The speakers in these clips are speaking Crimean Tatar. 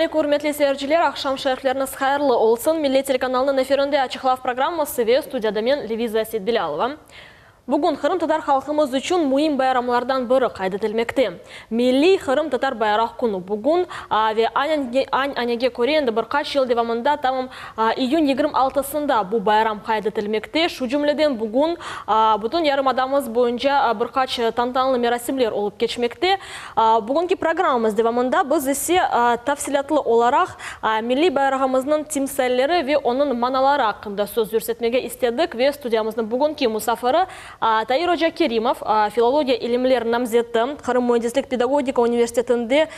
aleyküm, ürmetli seyirciler, aqşam şerifleriñiz hayırlı olsun. Millet telekanalınıñ efirinde Açıqlav programması ve studiyada men, Leviza Seytbilâlova. Bugün qırımtatar halqımız içün müim bayramlardan biri qayd etilmekte. Milliy qırımtatar bayraq künü bugün ve an-anege köre endi bir qaç yıl devamında tamam iyün 26-sında bu bayram qayd etilmekte. Şu cümleden bugün bütün yarımadamız boyunca bir qaç tantanalı merasimler olıp keçmekte. Bugünki programmamız devamında biz ise tafsilâtlı olaraq milliy bayrağımıznıñ timsalleri ve onıñ manaları aqqında söz yürsetmege istedik ve studiyamıznıñ bugünki musafiri Tair oca Kerimov, filologiya ilimler namzeti, Qırım müendislik-pedagogika universitetinde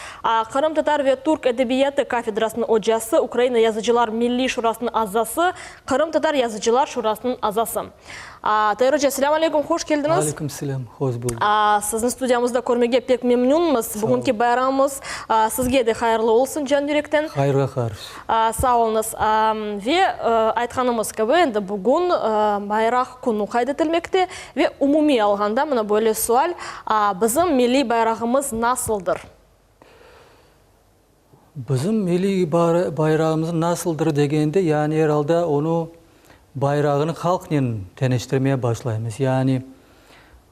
qırımtatar ve türk edebiyatı kafedrasınıñ ocası, Ukraina Yazıcılar Milliy Şurasınıñ azası, Qırımtatar Yazıcılar Şurasınıñ azası. Tair oca, selâm aleyküm, hoş keldiñiz. Aleyküm selâm, hoş buldıq. Sizni studiyamızda körmege pek memnünmiz. Bugünki bayramımız sizge de hayırlı olsun can yürekten. Hayırğa qarış. Sağ oluñız. Ve aytqanımız kibi, endi bugün bayraq künü qayd etilmekte. Ve umumiy alğanda mına böyle sual, bizim milliy bayrağımız nasıldır? Bizim milliy bayrağımız nasıldır degende, yani er alda onı bayrağını halqnen teñeştirmeye başlaymız. Yani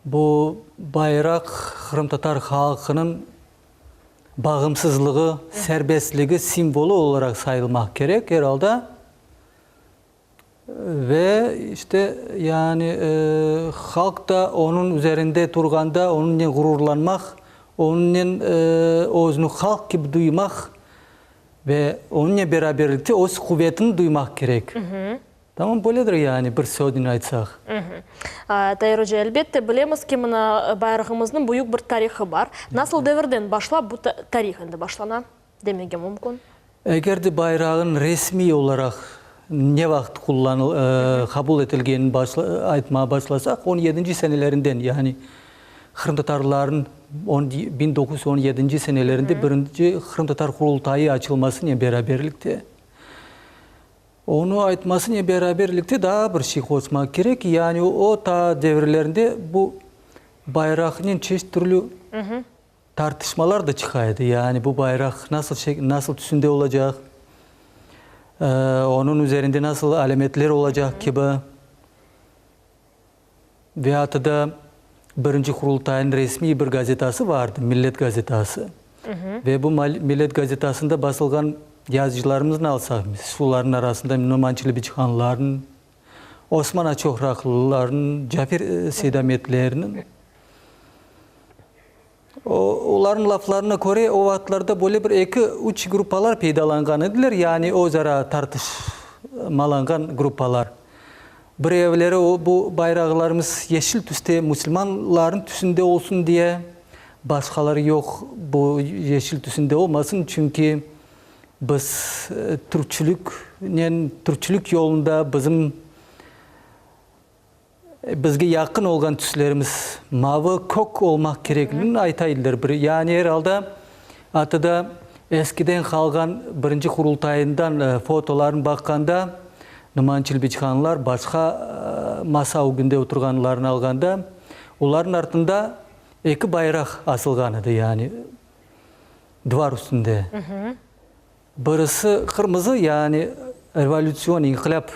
bu bayraq qırımtatar halqınıñ bağımsızlığı, serbestligi simvolı olaraq sayılmaq kerek er alda. Ve işte yani halq da onıñ üzerinde turğanda onıñnen ğururlanmaq, onıñnen özüni halq kibi duymaq ve onıñnen beraberlikte öz quvetini duymaq kerek. Tamam böyledir yani bir söznen aytsaq. Tair oca, elbette, bilemiz ki, mına bayrağımıznıñ büyük bir tarihı bar. Nasıl devirden başlap bu tarih endi başlana? Demege mümkün. Eger de bayrağın resmiy olaraq ne vaqıt qullanıl qabul etilgenini aytmağa başlasaq, on yedinci senelerinden, yani qırımtatarların on 1917 senelerinde birinci qırımtatar qurultayı açılmasınen beraberlikte. Onı aytmasınen beraberlikte daa bir şey qoşmaq kerek, yani o ta devirlerinde bu bayraqnen çeşit türlü Tartışmalar da çıqa edi, yani bu bayraq nasıl nasıl tüsünde olacaq, onıñ üzerinde nasıl alâmetler olacaq kibi. Ve atı da Birinci Qurultaynıñ resmiy bir gazetası vardı, Millet gazetası. Ve bu Millet gazetasında basılğan yazıcılarımıznı alsaq, şularnıñ arasında Noman Çelebicihanlarnıñ, Osman Açoqraqlılarnıñ, Cafer Seydametlerniñ, Olarnıñ laflarına köre, o vaqıtlarda böyle bir eki-üç gruppalar peydalanğan ediler, yani öz ara tartışmalanğan gruppalar. Birevleri o, bu bayraqlarımız yeşil tüste, musulmanlarnıñ tüsünde olsun diye, başqaları yoq, bu yeşil tüsünde olmasın, çünki biz türkçüliknen, türkçülik yolunda bizim Bizge yaqın olğan tüslerimiz mavı, kök olmaq kerekligini ayta ediler. Bir, yani er alda atı da eskiden qalğan birinci Qurultayından fotolarını baqqanda, Numan Çelebicihanlar başqa masa ögünde oturğanlarını alğanda, olarnıñ artında eki bayraq asılğan edi, yani duvar üstünde. Birisi qırmızı, yani revolütsion, inqilâp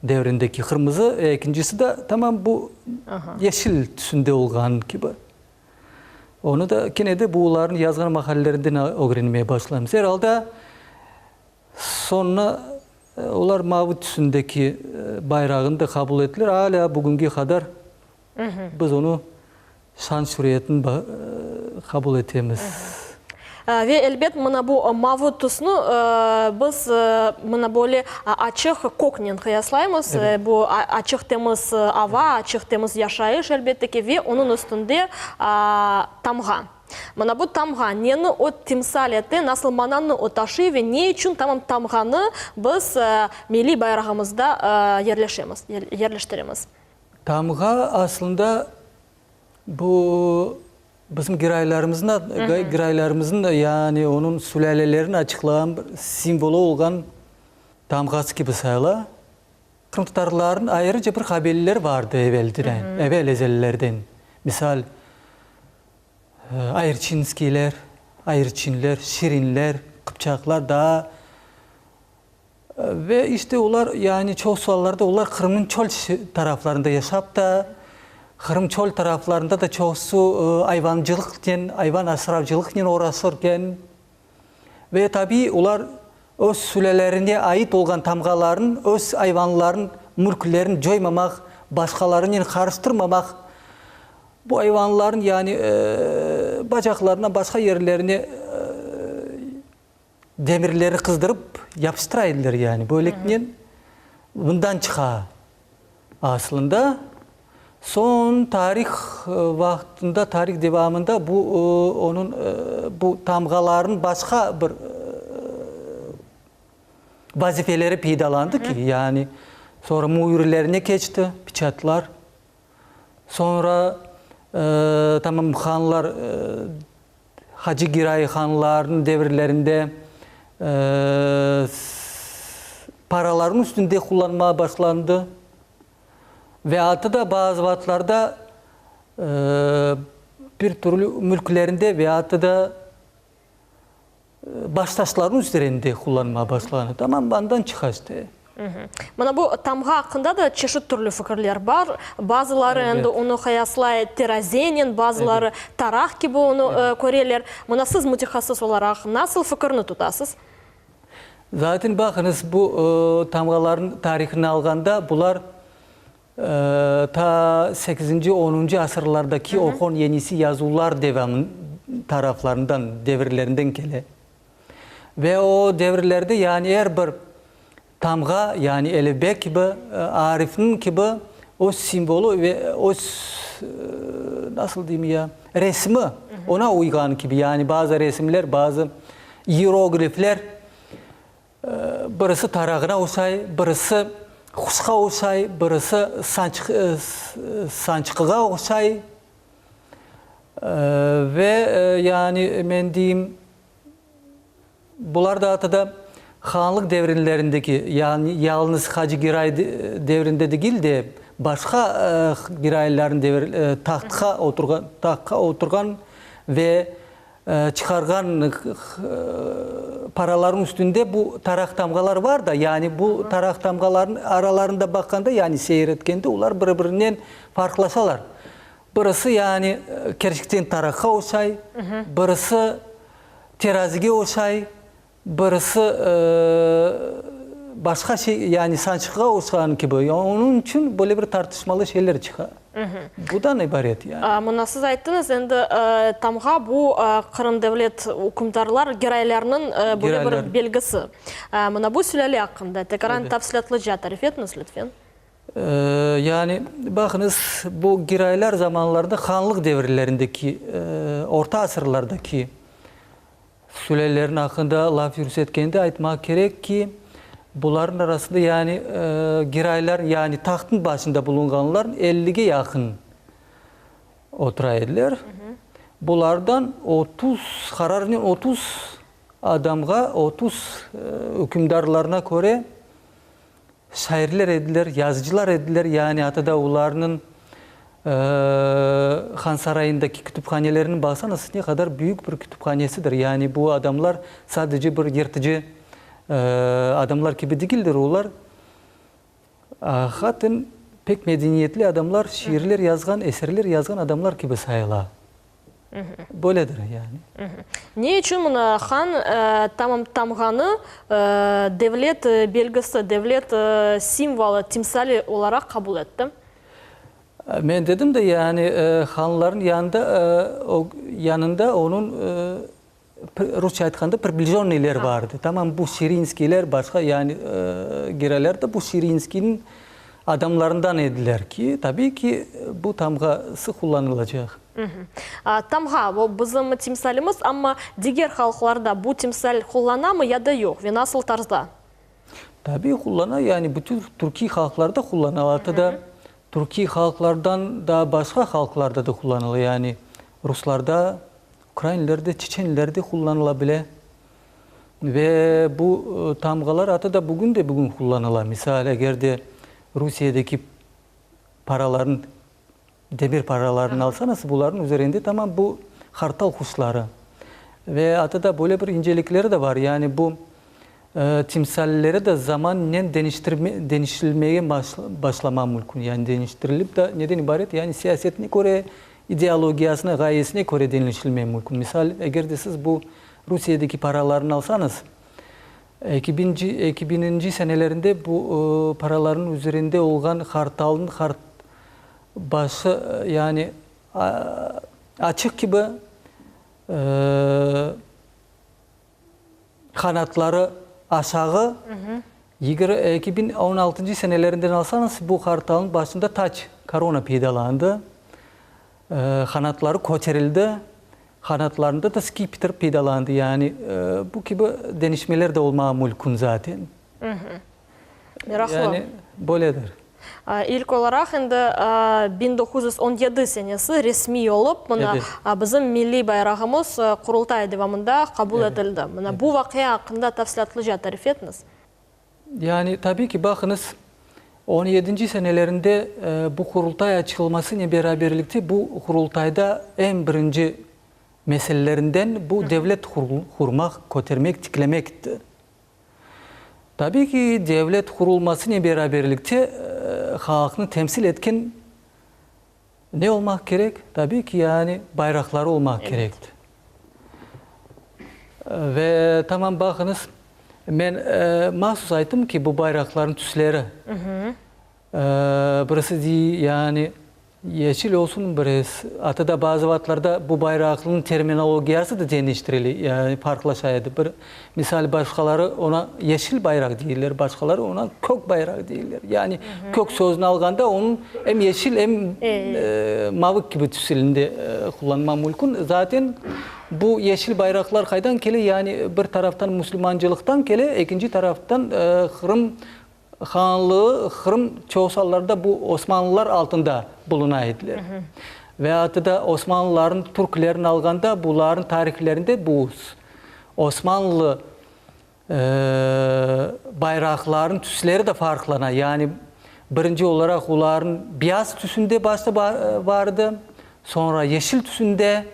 devrindeki qırmızı, ekincisi de tamam bu yeşil tüsünde olğan kibi. Onı da kene de bu olarnıñ yazğan maqalelerinden ögrenmeye başlaymız. Er alda soñuna olar mavı tüsündeki bayrağını da qabul ettiler. Alâ bugünge qadar biz onı Şan-şüretni qabul etemiz. Ve elbet, mına bu mavı tüsni biz mına böyle açıq köknen qıyaslaymız. Bu açıq temiz ava, açıq temiz yaşayış, elbette ki, ve onıñ üstünde tamğa. Mına bu tamğa neni o timsal ete, nasıl mananı o taşıy ve ne içün tamam tamğanı biz milliy bayrağımızda yerleşemiz, yerleştiremiz? Tamğa aslında bu bizim giraylarımıznı, giraylarımıznıñ yani onıñ sülâlelerini açıqlağan bir simvolı olğan tamğası kibi sayıla. Qırımtatarlarnıñ ayrıca bir qabileleri vardı evelden, evel ezellerden. Misal, Ayırçinskiyler, Ayırçinler, Şirinler, Qıpçaq. qıpçaqlar daa Ve işte olar, yani çoqsu allarda olar Qırımnıñ çöl taraflarında yaşap da, Qırım çöl taraflarında da çoqusı ayvancılıqnen, ayvan asravcılıqnen oğraşırken. Ve tabiiy olar öz sülâlerine ait olğan tamğaların, öz ayvanların, mülklerin coymamaq, başqalarınen qarıştırmamaq, bu ayvanların yani bacaqlarına, başqa yerlerine Demirleri qızdırıp yapıştıra ediler yani. Böyleliknen bundan çıqa aslında. Soñ tarih vaqtında, tarih devamında bu onıñ bu tamğalarnıñ başqa bir vazifeleri peydalandı ki, yani soñra müürlerine keçti, peçatlar. Soñra tamam hanlar Hacı Giray hanlarnıñ devirlerinde paralarnıñ üstünde qullanmağa başlandı ve atı da bazı vaqıtlarda bir türlü mülklerinde ve atı da baştaşlarnıñ üzerinde qullanmağa başlandı. Tamam andan çıqa işte. Mına bu tamğa aqqında da çeşit türlü fikirler bar. Bazıları endi onı qıyaslay terazenen, bazıları taraq kibi onı köreler. Mına siz mütehassıs olaraq nasıl fikirni tutasız? Zaten baqıñız, bu tamğalarnıñ tarihini alğanda, bular ta sekizinci, onuncı asırlardaki Orhon-Yenisiy yazuvlar devamı taraflarından, devirlerinden kele. Ve o devirlerde yani er bir tamğa, yani elifbe kibi, arifniñ kibi öz simvolu ve öz, nasıl deyim ya, resmi oña uyğan kibi, yani bazı resimler, bazı iyeroglifler birisi tarağına oşay, birisi quşqa oşay, birisi sançqığa oşay. Ve yani men deyim, bular da atada hanlıq devrinlerindeki, yani yalnız Hacı Giray devrinde degil de, başqa Giraylarnıñ devir, tahtqa oturğan, tahtqa oturğan ve çıqarğan paralarnıñ üstünde bu taraq tamğalar var da, yani bu taraq tamğalarnıñ aralarında baqqanda, yani seyir etkende, olar bir-birinen farqlaşalar. Birisi yani kerçekten taraqqa oşay, birisi terazige oşay, birisi başqa şey, yani sançıqqa oşağan kibi. Onıñ içün böyle bir tartışmalı şeyler çıqa. Budan ibaret yani. Mına siz ayttıñız, endi tamğa bu Qırım devlet ükümdarlar, geraylarnıñ böyle bir belgisi. Mına bu sülâle aqqında tekaran tafsilâtlıca tarif etiñiz, lütfen. Yani, baqıñız, bu Giraylar zamanlarında hanlıq devirlerindeki, orta asırlardaki sülâlelerniñ aqqında laf yürsetkende aytmaq kerek ki, bularnıñ arasında, yani, Giraylar, yani tahtnıñ başında bulunğanlar ellige yaqın otura ediler. Bulardan 30, qararnen 30 adamğa, 30 ükümdarlarına köre, Şairler ediler, yazıcılar ediler, yani atta da olarnıñ Han sarayındaki kütüphanelerini baqsañız, ne qadar büyük bir kütüphanesidir. Yani bu adamlar sadece bir yırtıcı adamlar kibi degildir, olar haten pek medeniyetli adamlar, şiirler yazğan, eserler yazğan adamlar kibi sayıla. Böyledir yani. Ne içün mına han tamam tamğanı devlet belgisi, devlet simvolı, timsali olaraq qabul etti? Men dedim de, yani hanların yanında, yanında onıñ, rusça aytqanda, priblijennyler vardı. Tamam bu Şirinskiyler, başqa yani Giraler de bu Şirinskiyniñ adamlarından ediler ki, tabiiy ki, bu tamğası qullanılacaq. Tamğa, bu bizim timsalimiz, amma diger halqlarda bu timsal qullanamı ya da yoq ve nasıl tarzda? Tabiiy qullana, yani bütün türkiy halqlarda qullanıla, atta da türkiy halqlardan da başqa halqlarda da qullanıla, yani ruslarda, ukrainlerde, çeçenlerde qullanıla bile. Ve bu tamğalar atta da bugün de bugün qullanıla. Misal, eger de Rusiyedeki paraların Demir paralarını alsañız, bularnıñ üzerinde tamam bu qartal quşları. Ve atı da böyle bir incelikleri de bar, yani bu timsalleri de zamannen deñiştirilmege başlama mümkün. Yani deñiştirilip de neden ibaret? Yani siyasetine köre, ideologiyasına, ğayesine köre deñişilme mümkün. Misal, eger de siz bu Rusiyedeki paralarnı alsañız, eki biñci, eki biñinci senelerinde bu paralarnıñ üzerinde olğan qartalnıñ qart başı, yani açıq kibi, Qanatları aşağı, 2016 senelerinden alsañız, bu qartalnıñ başında tac, korona peydalandı. Qanatları köterildi, qanatlarında da skipetr peydalandı. Yani bu kibi deñişmeler de olmağı mülkün zaten. Meraqlı. Yani böyledir. İlk olaraq endi 1917 senesi resmiy olıp, mına bizim milliy bayrağımız Qurultay devamında qabul etildi. Mına bu vaqia aqqında tafsilâtlıca tarif etiñiz. Yani tabiy ki, baqıñız, on yedinci senelerinde bu Qurultay açılmasınen beraberlikte bu Qurultayda eñ birinci meselelerinden bu devlet qurmaq, kötermek, tiklemekti. Tabiiy ki, devlet qurulmasınen beraberlikte halqnı temsil etken ne olmaq kerek? Tabiiy ki, yani bayraqları olmaq kerekti. Ve tamam baqıñız, men mahsus ayttım ki, bu bayraqlarnıñ tüsleri. Birisi dey, yani yeşil olsun, birisi, atı da bazı vaqıtlarda bu bayraqnıñ terminologiyası da deñiştirile, yani farqlaşa edi. Bir misal, başqaları oña yeşil bayraq deyler, başqaları oña kök bayraq deyler. Yani kök sözüni alğanda onıñ em yeşil, em mavı kibi tüsünde qullanma mümkün. Zaten bu yeşil bayraqlar qaydan kele? Yani bir taraftan musulmancılıqtan kele, ekinci taraftan Qırım Hanlığı Qırım çoğusallarda bu Osmanlılar altında buluna ediler. Ve atı da Osmanlıların türklerini alğanda buların tarihlerinde bu Osmanlı bayraqların tüsleri de farqlana. Yani birinci olaraq oların beyaz tüsünde başta vardı, sonra yeşil tüsünde,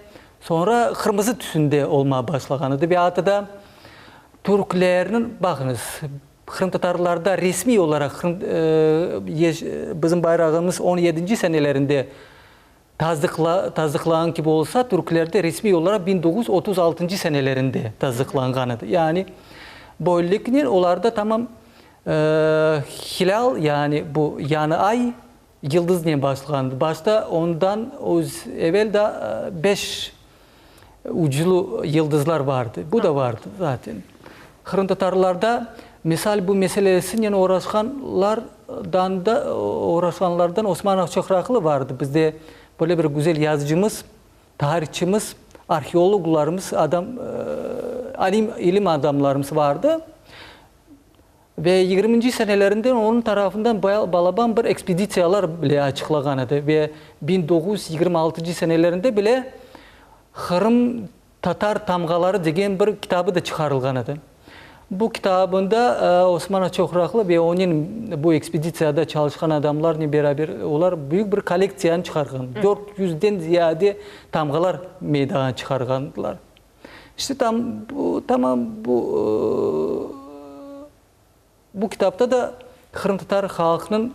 sonra qırmızı tüsünde olmağa başlağan edi. Ve atı da türklerniñ, baqıñız, Qırımtatarlarda resmiy olaraq bizim bayrağımız on yedinci senelerinde tasdıqlağan kibi olsa, türklerde resmiy olaraq 1936 senelerinde tasdıqlanğan edi. Yani, böyleliknen olarda tamam hilâl, yani bu yañı ay yıldıznen başlağan. Başta ondan evel da beş uclu yıldızlar vardı. Bu da vardı zaten. Qırımtatarlarda, misal, bu meselesinen oğraşqanlardan da, oğraşqanlardan Osman Aqçoqraqlı vardı. Bizde böyle bir güzel yazıcımız, tarihçımız, arheologlarımız, adam, alim, ilim adamlarımız vardı. Ve yigirminci senelerinde onıñ tarafından balaban bir ekspeditsiyalar bile açıqlağan edi ve 1926 senelerinde bile Qırım tatar tamğaları degen bir kitabı da çıqarılğan edi. Bu kitabında Osman Çoqraqlı ve onen bu ekspeditsiyada çalışqan adamlarnen beraber olar büyük bir kollektsiyanı çıqarğan, 400-den ziyade tamğalar meydanğa çıqarğandılar. İşte tam bu, tamam bu, bu kitapta da qırımtatar halqınıñ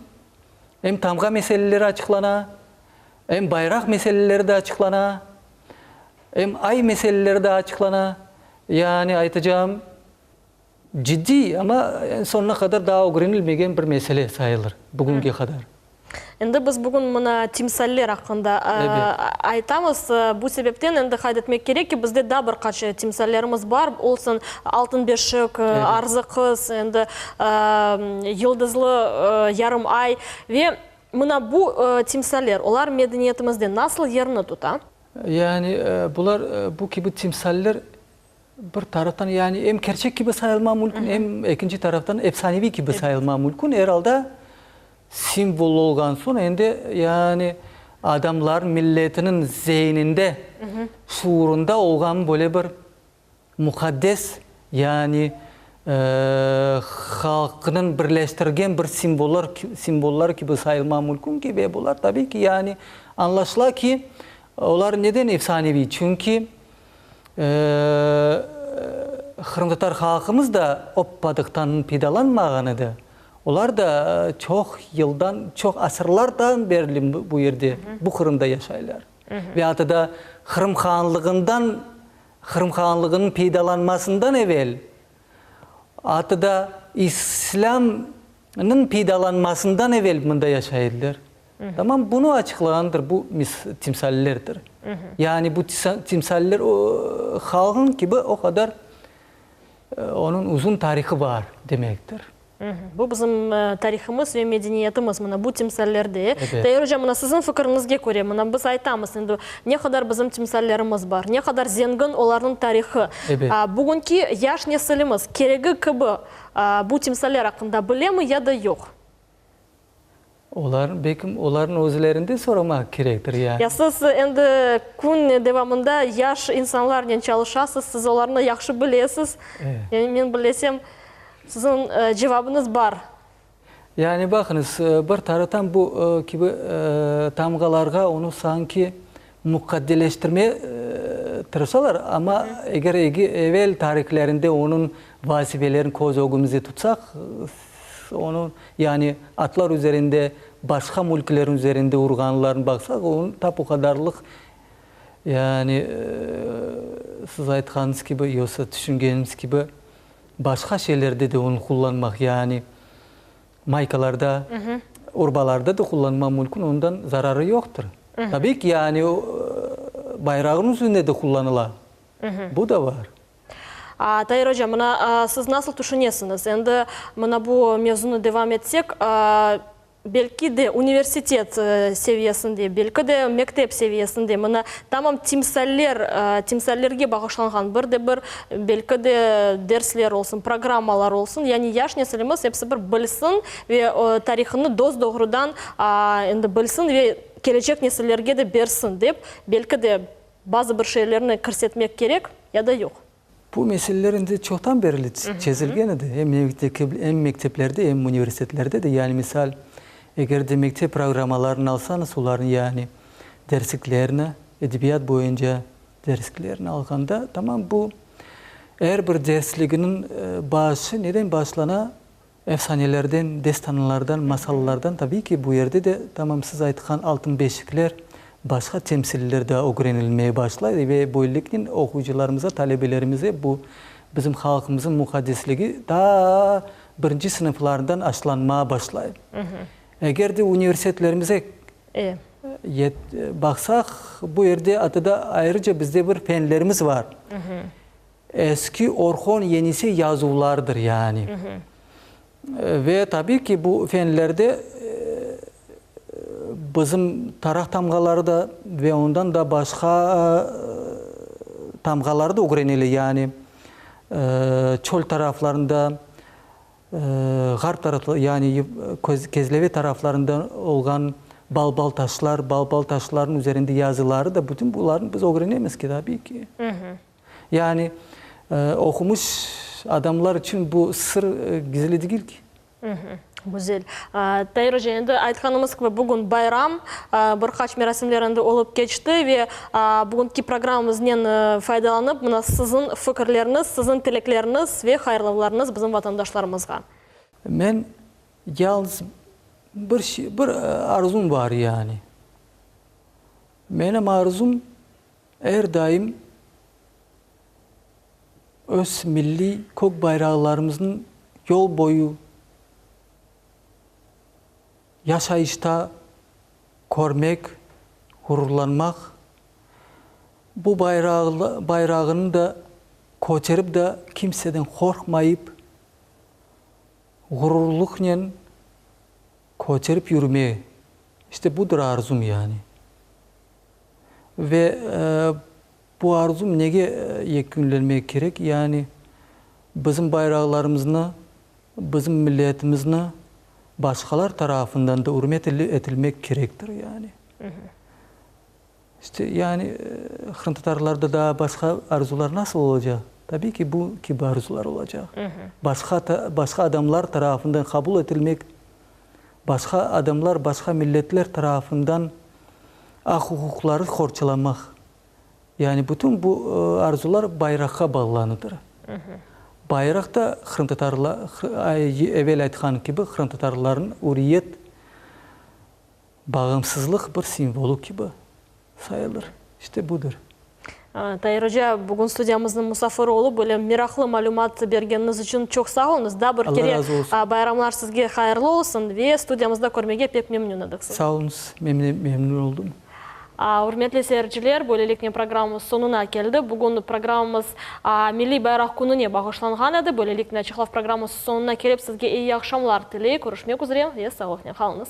em tamğa meseleleri açıqlana, em bayraq meseleleri de açıqlana, em ay meseleleri de açıqlana. Yani aytacağım, ciddiy, amma eñ soñuna qadar daa ögrenilmegen bir mesele sayılır bugünge qadar. Endi biz bugün mına timsaller aqqında aytamız. Bu sebepten endi qayd etmek kerek ki, bizde daa bir qaç timsallerimiz bar, olsun Altın beşik, Arzı qız, endi yıldızlı yarım ay. Ve mına bu timsaller, olar medeniyetimizde nasıl yerni tuta? Yani bular, bu kibi timsaller Bir taraftan, yani em kerçek kibi sayılma mümkün, em ekinci taraftan efsaneviy kibi sayılma mümkün. Er alda simvol olğan soñ endi yani adamlar milletiniñ zeininde, şuurında olğan böyle bir muqaddes, yani halqnıñ birleştirgen bir simvollar, simvollar kibi sayılma mümkün ki, ve bular tabiy ki, yani añlaşıla ki, olar neden efsaneviy? Çünki. Qırımtatar halqımız da oppadıqtan peydalanmağan edi. Olar da çoq yıldan, çoq asırlardan berli bu yerde, bu Qırımda yaşaylar. Ve atı da Qırım hanlığından, Qırım hanlığınıñ peydalanmasından evel, atı da İslâmnıñ peydalanmasından evel mında yaşay ediler. Tamam bunı açıqlağandır bu timsallerdir. Yani bu timsaller halqnıñ kibi o qadar onıñ uzun tarihı bar demektir. Bu bizim tarihımız ve medeniyetimiz, mına bu timsallerde. Tair oca, mına siziñ fikiriñizge köre, mına biz aytamız endi, ne qadar bizim timsallerimiz bar, ne qadar zengin olarnıñ tarihı. Bugünki yaş nesilimiz keregi kibi bu timsaller aqqında bilemi ya da yoq? Olar, belkim, olarnıñ özlerinde soramaq kerektir, ya. Ya siz endi kün devamında yaş insanlarnen çalışasız, siz olarnı yahşı bilesiz. Yani men bilesem, siziñ cevabıñız bar. Yani baqıñız, bir taraftan bu kibi tamğalarğa onı sanki muqaddeleştirmeye tırışalar, amma eger evel tarihlerinde onıñ vazifelerini köz ögümizde tutsaq, Onı, yani atlar üzerinde, başqa mülklerniñ üzerinde urğanlarını baqsaq, onıñ tap o qadarlıq, yani siz aytqanıñız kibi, yoqsa tüşüngenimiz kibi, başqa şeylerde de onı qullanmaq, yani maykalarda, urbalarda da qullanmaq mümkün, ondan zararı yoqtır. Tabiiy ki, yani bayrağınıñ üzerinde de qullanıla. Bu da bar. Tair oca, mına siz nasıl tüşünesiñiz, endi mına bu mevzunı devam etsek, belki de universitet seviyesinde, belki de mektep seviyesinde mına tamam timsaller, timsallerge bağışlanğan bir de bir belki de dersler olsun, programmalar olsun, yani yaş nesilimiz episi bir bilsin ve tarihını dos-doğrudan endi bilsin ve kelecek nesillerge de bersin dep, belki de Bazı bir şeylerni kirsetmek kerek ya da yoq? Bu meseleler endi çoqtan berli çezilgen edi, em mekteplerde, em universitetlerde de. Yani, misal, eger de mektep programmalarını alsañız, olarnıñ, yani, dersliklerini, edebiyat boyunca dersliklerini alğanda, tamam bu er bir dersliginiñ başı neden başlana? Efsanelerden, destanlardan, masallardan, tabiiy ki, bu yerde de tamam siz aytqan altın beşikler, başqa temsiller de ögrenilmeye başlay ve böyleliknen oquyıcılarımıza, talebelerimize bu bizim halqımızın muqaddesligi daa birinci sınıflarından aşılanmağa başlay. Eger de universitetlerimize baqsaq, bu yerde atı da ayrıca bizde bir fenlerimiz bar. Eski Orhon-Yenisey yazuvlarıdır yani. Ve tabiy ki, bu fenlerde bizim taraq tamğaları da ve ondan da başqa tamğaları da ögrenile, yani çöl taraflarında, ğarp taraflı, yani Kezleve taraflarında olğan balbal taşlar, balbal taşlarnıñ üzerinde yazıları da, bütün bularnı biz ögrenemiz ki, tabiy ki. Yani, oqumış adamlar içün bu sır gizli degil ki. Güzel. Tair oca, endi aytqanımız kibi, bugün bayram, bir qaç merasimler endi olıp keçti ve bugünki programmamıznen faydalanıp, mına siziñ fikirleriñiz, siziñ tilekleriñiz ve hayırlavlarıñız bizim vatandaşlarımızğa. Men yalnız bir şey, bir arzum bar yani. Menim arzum, Er daim öz milliy kök bayraqlarımıznıñ yol boyu yaşayışta körmek, ğururlanmaq, bu bayrağını da köterip da kimseden qorqmayıp, ğururlıqnen köterip yürme, işte budır arzum yani. Ve bu arzum nege yekünlenmek kerek? Yani bizim bayraqlarımıznı, bizim milletimizni başqalar tarafından da ürmet etilmek kerektir, yani. İşte, yani qırımtatarlarda daa başqa arzular nasıl olacaq? Tabiiy ki, bu kibi arzular olacaq. Başqa, başqa adamlar tarafından qabul etilmek, başqa adamlar, başqa milletler tarafından aq-uquqları qorçalamaq. Yani bütün bu arzular bayraqqa bağlanıdır. Bayraq da qırımtatarlar, evel aytqan kibi, qırımtatarlarnıñ üriyet, bağımsızlıq bir simvolu kibi sayılır. İşte budır. Tair oca, bugün studiyamıznıñ musafiri olıp, böyle meraqlı malümat bergeniñiz içün çoq sağ oluñız. Daa bir kere bayramlar sizge hayırlı olsun ve studiyamızda körmege pek memnün edik sizni. Sağ oluñız, men de memnün oldım. Ürmetli seyirciler, böyleliknen programmamız soñuna keldi. Bugün programmamız Milliy bayraq kününe bağışlanğan edi. Böyleliknen Açıq laf programması soñuna kelip, sizge eyi aqşamlar tiley. Körüşmek üzre ve sağlıqnen qalıñız.